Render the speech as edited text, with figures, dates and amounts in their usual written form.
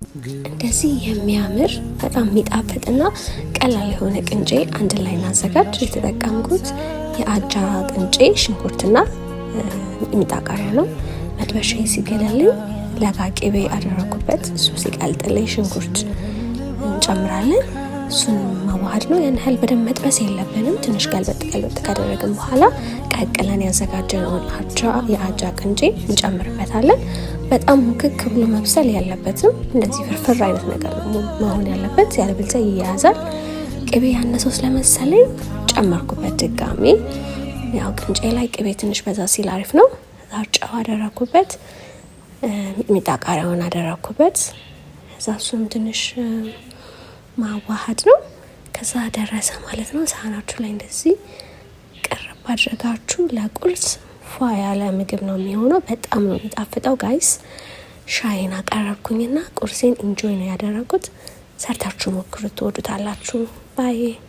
እንደዚህ የሚያምር፣ በጣም የሚጣፍጥና ቀላል የሆነ ቅንጬ አንድ ላይ እናዘጋጅ። የተጠቀምኩት የአጃ ቅንጬ፣ ሽንኩርትና ሚጥሚጣ፣ ቃሪያ ነው። መጥበሻ ሲገለልኝ ለጋ ቅቤ አደረኩበት። እሱ ሲቀልጥልኝ ሽንኩርት እንጨምራለን። እሱን ማዋሃድ ነው። ያን ያህል በደንብ መጥበስ የለብንም። ትንሽ ገልበጥ ገልበጥ ካደረግን በኋላ ቀቅለን ያዘጋጀነውን አጃ፣ የአጃ ቅንጬ እንጨምርበታለን። በጣም ሙክክ ብሎ መብሰል ያለበትም እንደዚህ ፍርፍር አይነት ነገር ነው መሆን ያለበት፣ ያለበለዚያ ይያያዛል። ቅቤ ያነሰው ስለመሰለኝ ጨመርኩበት ድጋሜ። ያው ቅንጬ ላይ ቅቤ ትንሽ በዛ ሲል አሪፍ ነው። እዛ ጨው አደረኩበት፣ ሚጥሚጣ ቃሪያውን አደረኩበት። እዛ እሱንም ትንሽ ማዋሃድ ነው። ከዛ ደረሰ ማለት ነው። ሳህናችሁ ላይ እንደዚህ ቅርብ አድርጋችሁ ለቁርስ ፏ ያለ ምግብ ነው የሚሆነው። በጣም ነው የሚጣፍጠው guys። ሻይን አቀረብኩኝና ቁርሴን enjoy ነው ያደረጉት። ሰርታችሁ ሞክሩት፣ ትወዱታላችሁ። Bye.